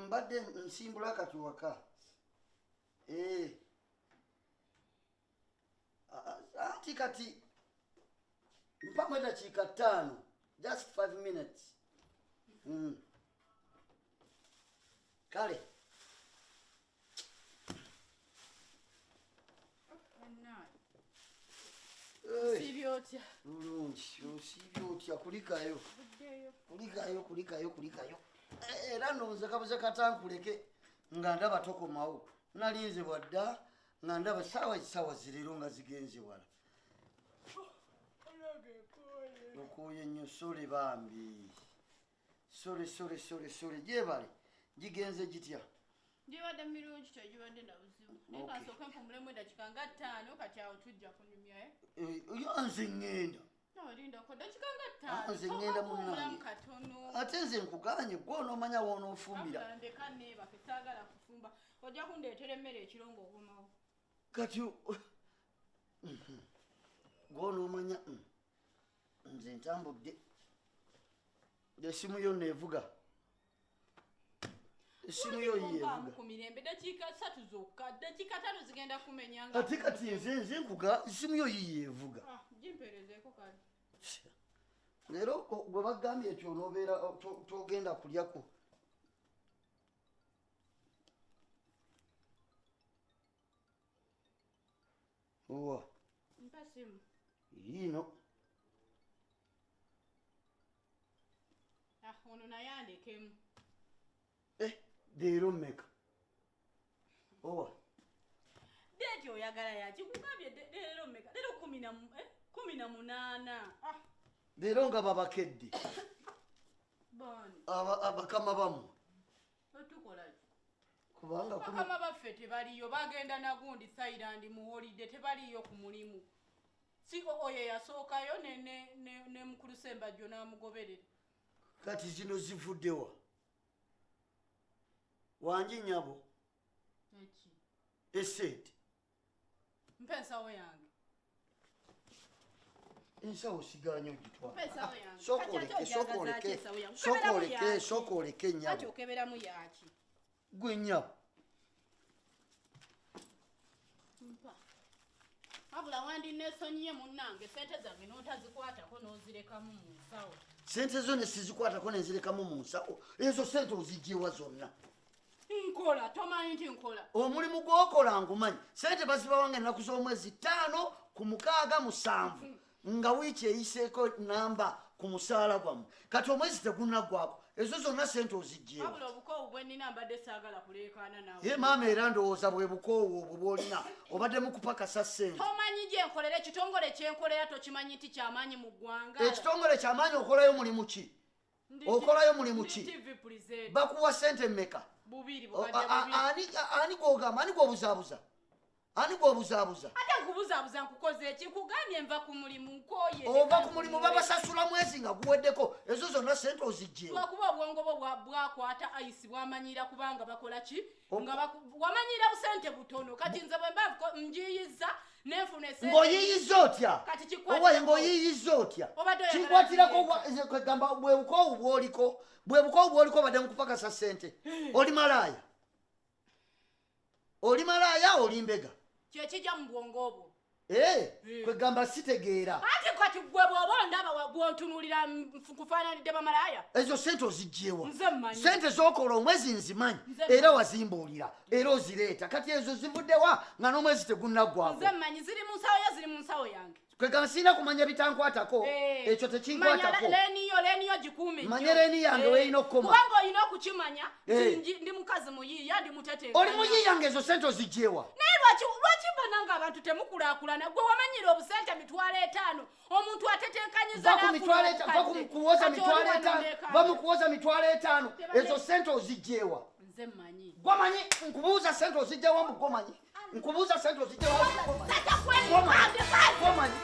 Mbadde nsimbula kati waka. Eh. Anti kati mpamu eddakiika 5, just 5 minutes. Kale. Osiibye otya? Bulungi, osiibye otya? Kulikayo. Kulikayo, kulikayo, kulikayo. Era nno nze kabuze katankuleke nga ndaba tokomawo. Nalinze bwadda nga ndaba saawa zirero nga zigenze wala. Okooye nnyo, sole bambi. Sole, sole, sole, sole. Gyebale, gigenze gitya? Gibadde mirungi, tegibadde na buzibu. Naye kansooke mpumulemu eddakiika nga 5, kati awo tujja kunyumya, eh? Yo nze ŋŋenda. No, lindako ddakiika nga 5. Nze ŋŋenda munnange. Katono. Ate nze nkuganye, gwe onoomanya w'onoofumbira. Wabula ndeka neebake, saagala kufumba. Ojja kundeetera emmere ekiro ng'okomawo. Kati gwe onoomanya, nze ntambudde. Essimu yo neevuga. Essimu yo yeevuga. Ku mirembe dakiika 3 zokka, dakiika 5 zigenda kumenya nga Ate kati nze nkuga essimu yo yeevuga. Gimpeerezeeko kale. Leero gwe bagambye nti onoobeera togenda kulyako. Owa. Mpa simu. Yiino. Ono naye andekemu. Leero mmeka? Owa. Deeti oyagala yaki? Nkugambye leero mmeka? Leero 18. Leero nga babakedde. Bani? Abakama bammwe. Otukola ki? Kubanga bakama baffe tebaliyo, bagenda nagundi Thailand mu holiday, tebaliyo ku mulimu. Si oyo yasookayo ne mukulu Sembajjo n'amugoberera. Kati zino zivuddewa? Wangi nnyabo. Eki? Esente. Mpa ensawo yange. Ensawo sigaanye ogitwala. Mpa ensawo yange. Sooka Kati ate oleke, sooka ogyagaza oleke, ki ensawo yange? sooka Okeberamu oleke, yaki? sooka oleke nnyabo. Kati okeberamu yaki? Gwe nnyabo. Mpa. Wabula wandi neesonyiye munnange, sente zange n'otazikwatako n'ozirekamu mu nsawo. Sente zo ne sizikwatako ne nzirekamu mu nsawo. Ezo sente oziggyewa zonna? Nkola, tomanyi nti nkola. Omulimu gw'okola ngumanyi. Sente bazibawa nga ennaku z'omwezi 5 ku 6 7. Nga wiiki eyiseeko namba ku musaala gwammwe. Kati omwezi tegunnaggwako. Ezo zonna sente oziggyewa. Wabula obukoowu bwe nnina mbadde saagala kuleekaana naawe. Ye maama era ndowooza bwe bukoowu obwo bw'olina. Obadde mu kupakasa ssente. Tomanyi gye nkolera, ekitongole kye nkolera tokimanyi nti kyamaanyi mu ggwanga. Ekitongole kyamaanyi okolayo mulimu ki? Okolayo mulimu ki? Ndi TV presenter. Bakuwa ssente mmeka? Bubiri, bukadde bubiri. Ani gw'ogamba? Ani gw'obuzaabuza? Ani gw'obuzaabuza? Ate nkubuzaabuza nkukoze ki? Nkugambye nva ku mulimu, nkooye. Ova ku mulimu babasasula mwezi nga guweddeko. Ezo zonna ssente oziggyewo. Lwakuba obwongo bwo bwakwata ayisi bwamanyira kubanga bakola ki? Nga wamanyira busente butono. Kati nze bwe mba njiyiza nenfuna esente. Ng'oyiyiza otya? Kati kikwatirako. Owaye ng'oyiyiza otya? Obadde oyagala Kikwatirako njiyiza. nze kwegamba bwe bukoowu bw'oliko. Bwe bukoowu bw'oliko obadde mu kupakasa ssente. Oli malaaya. Oli malaaya oli mbega. Kye kijja mu bwongo obwo. Kwegamba sitegeera. Ate kati gwe bw'oba ondaba bw'ontunuulira nkufaananidde bamalaaya. Ezo ssente oziggyewa. Nze mmanyi. Ssente z'okola omwezi nzimanyi. Nze mmanyi. Era wazimbuulira. Era ozireeta. Kati ezo zivuddewa nga n'omwezi tegunnaggwako. Nze mmanyi ziri mu nsawo yo, ziri mu nsawo yange. Kwegamba sirina kumanya bitankwatako. Ekyo tekinkwatako. Manya leeni yo gikuume nnyo. Manya leeni yange weerina okukoma. Kubanga olina okukimanya nti ndi mukazi muyiiya, ndi mutetenkanya. Oli muyiiya ng'ezo ssente oziggyewa. Naye lwaki bannange abantu temukulaakulana? Gwe wamanyira obusente 50,000, omuntu atetenkanyiza Va ku n'afuna mitwalo va ku obukadde. kuwoza Kati oli mitwalo wano etaano, ndeka. va mu kuwoza 50,000. Tebane- Ezo ssente oziggyewa. Nze mmanyi. Gwe manyi, nkubuuza ssente oziggyewa mbu gwe manyi. Nkubuuza ssente oziggyewa mbu gwe manyi. Tata kweli, Gwe manyi. pande, pande. Gwe manyi.